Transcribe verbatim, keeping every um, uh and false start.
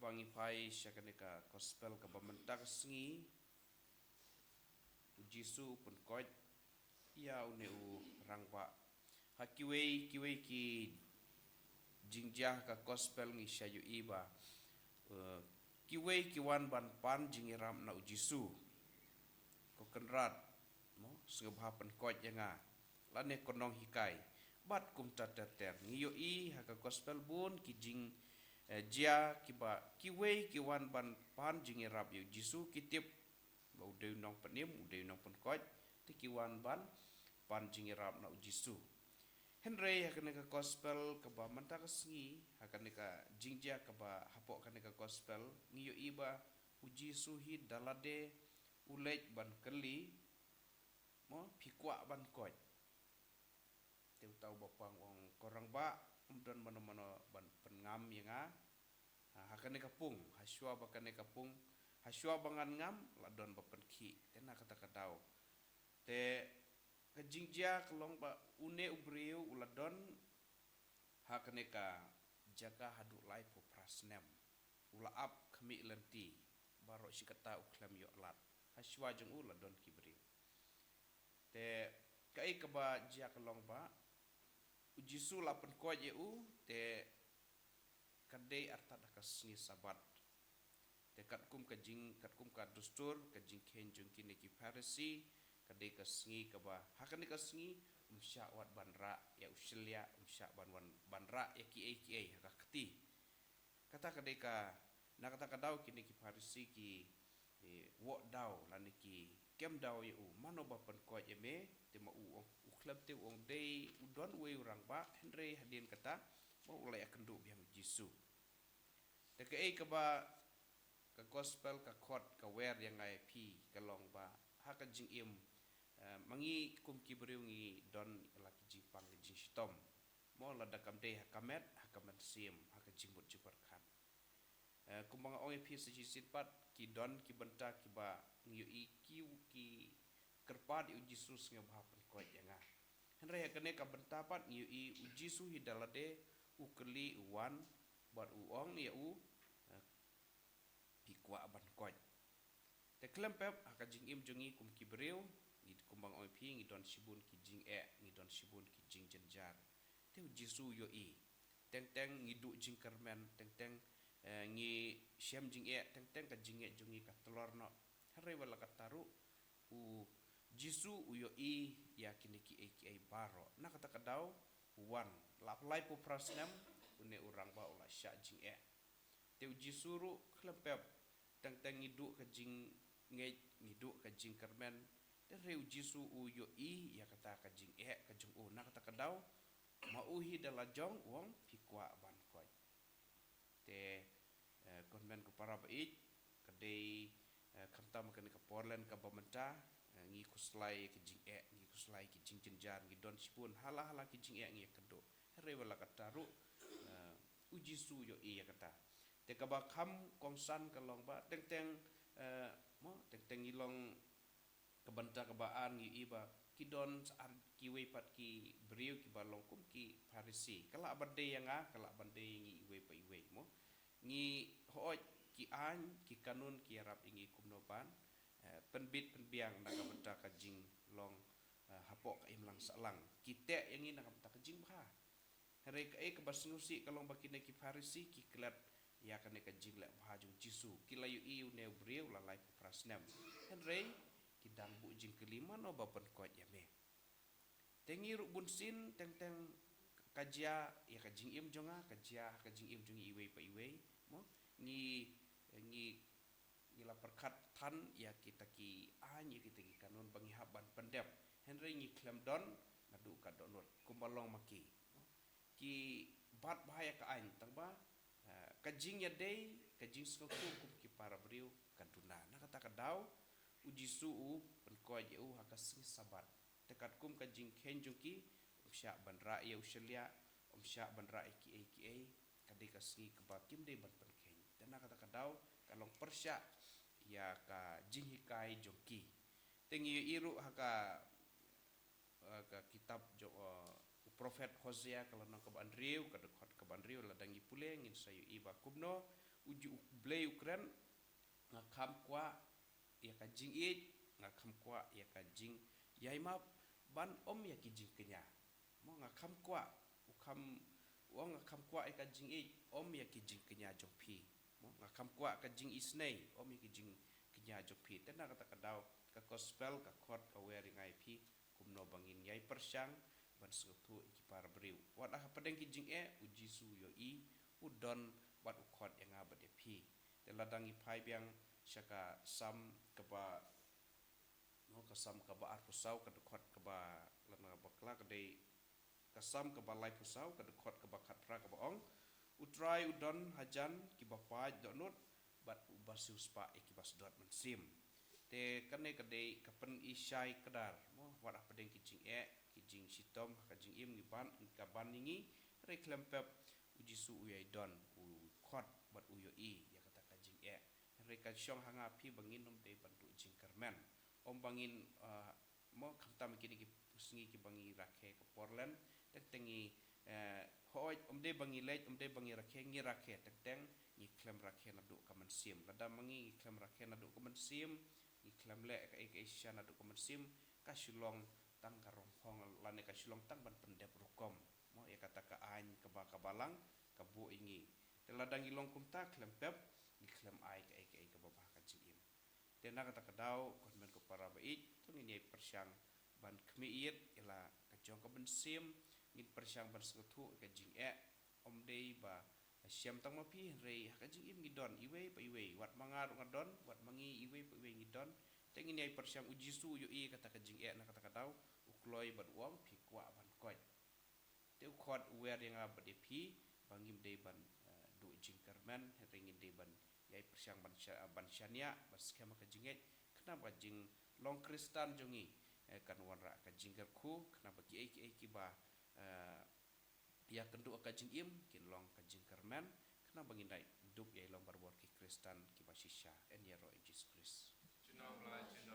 Ba ngi phai sha kane ka gospel kaba mynta ka sngi, u Jisu u pynkoit ïa une u rangbah. Ha kiwei kiwei ki jingjia ka gospel ngi sa ïohi ba, eh, kiwei ki wan ban pan jingïarap na u Jisu. Ko Kynrad, mo, sngewbha pynkoit ïa nga. Lane ko nonghikai. Bad kumta ter ter. Ngi ïohi ha ka gospel bun ki jing, eh, jia kiba kiwei ki wan ban pan jingïarap ïa u Jisu, ki tip ba u dei u nongpynim, u dei u nongpynkoit, te ki wan ban pan jingïarap na u Jisu. Hynrei ha kane ka gospel kaba mynta ka sngi, ha kane ka jingjia kaba hapoh kane ka gospel, ngi ïohi ba u Jisu hi da lade u leit ban kylli, mo, phi kwah ban koit? Te uta u bapang u ong, ko rangbah, ym don mano mano ban pynngam ïa nga. Ha, ha kane ka pung, ha shuwa ba kane ka pung, ha shuwa ba ngan ngam, la don ba pynkhih. Te na kata ka daw, te ka jingjia ka long ba une u briew u la don ha kane ka jaka haduh laiphew phra snem. U la ap khmih lynti, baroh shi katta u khlem ïoh lad. Ha shuwa jong u la don ki briew. Te kaei kaba jia ka long ba u Jisu la pynkoit ïa u, te ka dei artat ha ka sngi Sabat. Te katkum ka jing, katkum ka dustur, ka jingkheiñ jong kine ki Pharisi, ka dei ka sngi kaba, ha kane ka sngi, um shah wat ban rah ïa u shylliah, um shah ban wan, ban rah ïa kiei kiei ha ka kti. Kata ka dei ka, na kata ka daw kine ki Pharisi ki, eh, woh daw, lane ki kem daw ïa u, mano ba pynkoit ïa me, te ma u ong, u khlem tip, u ong dei u don uwei u rangbah, hynrei hadien kata, ma u la ïakynduh biang u Jisu. Te kaei kaba ka gospel ka khot ka wer ïa nga ïa phi ka long ba ha ka jingim, eh, ma ngi kum ki briew ngi don la ki jingpang ki jingshitom. Mo, lada kam dei ha ka met, ha ka mynsiem, ha ka jingmut jingpyrkhat. Eh, kumba nga ong ïa phi sa shisien pat, ki don ki bynta kiba ngi ïohi ki, ki kyrpad ïa u Jisu sngewbha pynkoit ïa nga. Hynrei ha kane ka bynta pat ngi ïohi u Jisu hi da lade u kylli, u wan bad u ong ïa u, eh, phi kwah ban koit? Te khlem pep ha ka jingim jong ngi kum ki briew, ngi, kumba nga ong ïa phi, ngi don shibun ki jingeh, ngi don shibun ki jingjynjar. Te u Jisu u ïohi. Teng teng ngi duh jingkyrmen, teng teng, eh, ngi shem jingeh, teng teng ka jingeh jong ngi ka tlor noh. Hynrei wat la katta ruh, u Jisu u ïohi ïa kine kiei kiei baroh. Na kata ka daw, u wan, la laiphew phra snem, une u rangbah u la shah jingeh. Te u Jisu ruh khlem pep, teng teng ngi duh ka jingngeit, ngi duh ka jingkyrmen. Te hynrei u Jisu u ïohi ïa kata ka jingeh ka jong u. Na kata ka daw, ma u hi da lajong u ong phi kwah ban koit? Te, eh, ko hynmen ko para ba ïeit, ka dei, eh, khamtam ha kane ka por lane kaba mynta, eh, ngi khuslai ïa ki jingeh, ngi khuslai ïa ki jingjynjar, ngi don shibun hala hala ki jingeh ngi ïakynduh. Hynrei wat la katta ruh, eh, u Jisu u ïohi ïa kata. Te kaba kham kongsan ka long ba teng teng, eh, mo, teng teng ngi long ka bynta kaba ar ngi ïohi ba ki don sa ar kiwei pat ki briew kiba long kum ki Pharisi. Ka lah ban dei ïa nga, ka lah ban dei ïa ngi iwei pa iwei, mo. Ngi hooid ki aiñ, ki kanun ki ïarap ïa ngi kumno ban, eh, pynbit pynbiang na ka bynta ka jinglong, eh, hapoh ka imlang sahlang. Ki teh ïa ngi na ka bynta ka jingbha. Hynrei kaei kaba sngewsih ka long ba kine ki Pharisi ki klet ïa kane ka jingleh bha jong u Jisu. Ki la ïohi une u briew la laiphew phra snem. Hynrei ki dang buh jingkylli, mano ba pynkoit ïa me? Te ngi ruh bunsien teng teng ka jia ïa ka jingim jong nga, ka jia ka jingim jong ngi iwei pa iwei. Mo, ngi, ngi ngi la pyrkhat than ïa kita ki aiñ, ïa kita ki kanun ba ngi hap ban pyndep. Hynrei ngi khlem don naduh ka dohnud kumba long ma ki. Ki bat bha ïa ka aiñ, tang ba, eh, ka jingïadei, ka jingsngewthuh kum ki para briew ka duna. Na kata ka daw u Jisu u pynkoit ïa u ha ka sngi Sabat. Te katkum ka jingkheiñ jong ki, um shah ban rah ïa u shylliah, um shah ban rah ïa kiei kiei, ka dei ka sngi kaba kim dei ban pynkheiñ. Te na kata ka daw ka long pyrshah ïa ka jinghikai jong ki. Te ngi ïohi ruh ha ka, ha ka kitab jong, uh, u prophet Hosea ka lynnong kaba hynriew, ka dkhot kaba hynriew, lada ngi pule ngin sa ïohi ba kumno U Blei u kren, nga kham kwah ïa ka jingïeit, nga kham kwah ïa ka jingïaimap, ban ym ïa ki jingkñia. Mo, nga kham kwah, u kham, u ong nga kham kwah ïa ka jingïeit, ym ïa ki jingkñia jong phi. Mo, nga kham kwah ka jingisynei, ym ïa ki jingkñia jong phi. Te na kata ka daw, ka gospel, ka khot, ka wer ïa nga ïa phi, kumno ba ngin ïai pyrshang ban sngewthuh ïa ki para briew. Wat ha pdeng ki jingeh, u Jisu u ïohi, u don bad u khot ïa nga bad ïa phi. Te lada ngi phai biang sha ka Salm kaba, no, ka Salm kaba arphew saw, ka dkhot kaba, lada nga bakla ka dei ka Salm kaba laiphew saw, ka dkhot kaba khatphra, kaba ong, U Trai u don hajan kiba pait dohnud, bad uba siewspah ïa kiba sdot mynsiem. Te kane ka dei ka pynshai kdar, mo, wat ha pdeng ki jingeh, ki jingshitom, ka jingim ngi ban, ka ban ïa ngi, hynrei khlem pep, u Jisu u ïai don, u khot bad u ïohi ïa kata ka jingeh. Hynrei ka shong ha nga phi ba ngin ym dei ban duh jingkyrmen. Ym ba ngin, ah, mo, khamtam kine ki sngi kiba ngi rakhe ka Portland, teng teng ngi, eh, hooid, ym dei ba ngi leit, ym dei ba ngi rakhe, ngi rakhe, teng teng ngi khlem rakhe naduh ka mynsiem. Lada ma ngi ngi khlem rakhe naduh ka mynsiem, ngi khlem leh kaei kaei shisha naduh ka mynsiem, ka shu long tang ka rong phong, lane ka shu long tang ban pyndep rukom, mo, ïa kata ka aiñ kaba ka Balang ka buh ïa ngi. Te lada ngi long kumta, khlem pep ngi khlem ai kaei kaei kaba bha ha ka jingim. Te na kata ka daw, ko hynmen ko para ba ïeit, to ngin ïai pyrshang ban khmih ïit ïa la ka jong ka mynsiem, ngin pyrshang ban sngewthuh ïa ka jingeh. Ym dei ba shem tang ma phi, hynrei ha ka jingim ngi don iwei pa iwei, wat ma nga ruh nga don, wat ma ngi iwei pa iwei ngi don. Te ngin ïai pyrshang, u Jisu u ïohi ïa kata ka jingeh na kata ka daw, u kloi bad u ong, phi kwah ban koit. Te u khot u wer ïa nga bad ïa phi ba ngim dei ban, eh, duh jingkyrmen, hynrei ngin dei ban ïai pyrshang ban sha-, ban shaniah, ban skhem ha ka jingngeit, khnang ba ka jinglong Khristan jong ngi, eh, kan wanrah ka jingkyrkhu, khnang ba kiei kiei kiba, eh, ïakynduh ha ka jingim kin long ka jingkyrmen, khnang ba ngin da dup ïai long barabor ki Khristan kiba shisha. Yn ïaroh ïa u Jisu Khrist. Junom la jun